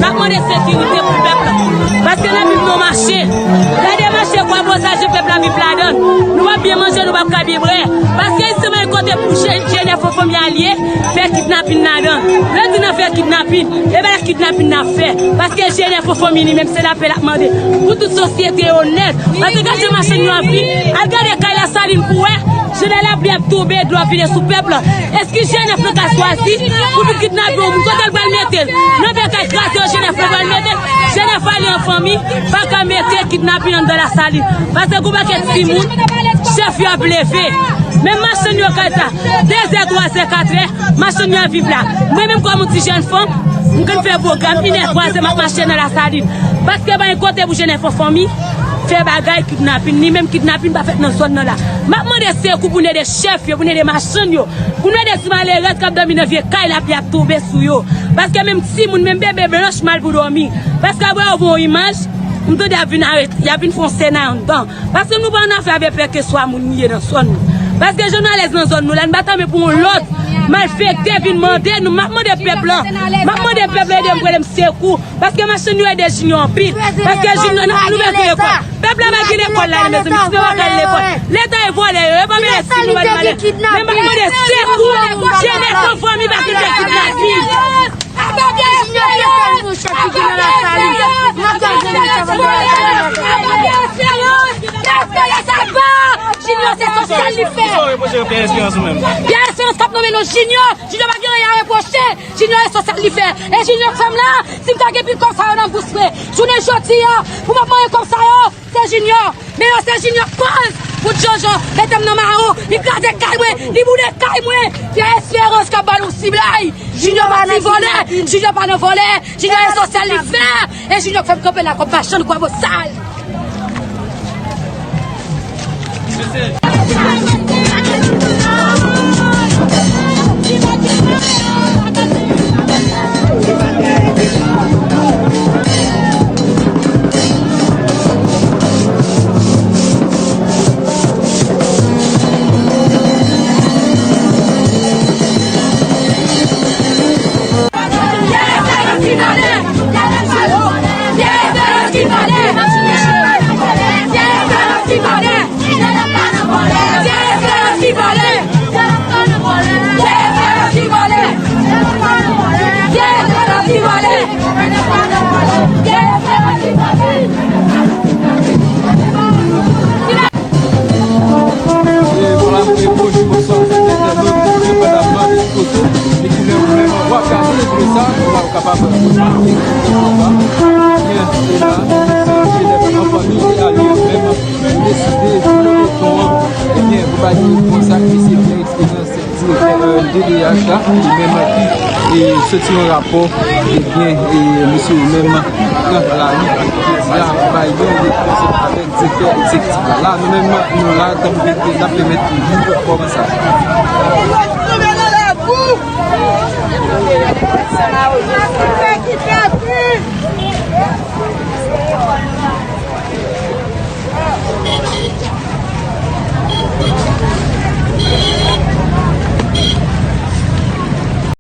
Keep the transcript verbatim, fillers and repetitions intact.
N ap mande sekirite pou pèp la. Paske n ap viv nan mache. Gade mache kwa bosaje pèp la viv ladan. Nou p ap byen manje, nou p ap ka byen bwè. Paske isi se yon kote pou G N F fanmi alye, fè kidnapin ladan. Lè di n ap fè kidnapin, e pa kidnapin n ap fè. Paske G N F fanmi li menm se lapè l ap mande. Pou tout sosyete onèt. Paske gade mache nou ap viv. Al gade kay Lasalin pou wè. Jan lè lapli ap tonbe, dlo ap vide sou pèp la. Eski G N F lan ka chwazi pou nou kidnape yon moun? Kote l pral mete l? Nan vye kay kraze yo, G N F lan pral mete l? G N F ale an fanmi, pa ka mete kidnapin anndan Lasalin. Paske gon pakèt timoun, chèf yo ap leve. Menm machann yo kay sa, de zè, twa zè, kat è, machann yo ap viv la. Mwen menm kòm yon ti jèn fanm, m konn fè pwogram, inè, twa zè, m ap mache nan Lasalin. Paske pa gen kote pou G N F an fanmi fè bagay kidnapin, ni menm kidnapin pa fèt nan zòn nan la. M ap mande sekou pou n ede chèf yo, pou n ede machann yo, pou n ede ti malerèz k ap dòmi nan vye kay lapli ap tonbe sou yo. Paske menm timoun, menm bebe blanch mal pou dòmi. Paske apre yo voye yon imaj, m tande y ap vin arete, y ap vin fè yon sènaryo anndan. Paske nou pa annafè avè pè ke swa moun ye nan zòn nou. Paske jan nou alèz nan zòn nou la, nou pa tanmen pou yon lòt malfektè vin mande nou. M ap mande pèp la, m ap mande pèp la ede m, rele m sekou. Paske machann yo ede Junior anpil. Paske Junior, nou, nou bezwen lekòl. Pèp la pa gen lekòl la, mezanmi. Junior pa ka al lekòl. Leta e vòlè yo, yo pa mele si nou pa di malè. Men m ap mande sekou. Jenès an fanmi pa kite kidnapin. Junior se sèl mouche ki gen nan Lasalin. Mwen ap gade Junior se vòlè. Junior se sosyal li fè. Kisa w reproche Pierre Espérance ou menm? Pierre Espérance k ap nonmen non Junior. Junior pa gen anyen a repwoche. Junior e sosyal li fè. E Junior k fè m la, si m ta gen pil kòb sa yo nan bous mwen, jounen jodi a, pou m ap manje kòb sa yo, se Junior. Men yo se Junior k koz. Bout Jojo mete m nan mawon, li kraze kay mwen, li boule kay mwen. Pierre Espérance k ap ba nou siblay. Junior pa ti vòlè, Junior pa nan vòlè, Junior e sosyal li fè. E Junior k fè m kanpe la kòm machann kwa bosal. E, bonswa, e, bonjou, bonswa, tout entènot, tout depandamman de ki kote e kilè ou menm w ap gade videyo sa, ou kapab kòmante videyo sa. Ebyen, se la, se Jenès an fanmi e alye yo menm deside pou le ton an. Ebyen, pou bay videyo sa, ki se Pierre Espérance, direktè, e, D D H la, li menm ki, e, soti yon rapò, ebyen, e, misye menm pran lari, la, bay yon repons avèk direktè egzekitif la. La, nou menm, nou la, tankou direktè, n ap pèmèt nou kòmanse.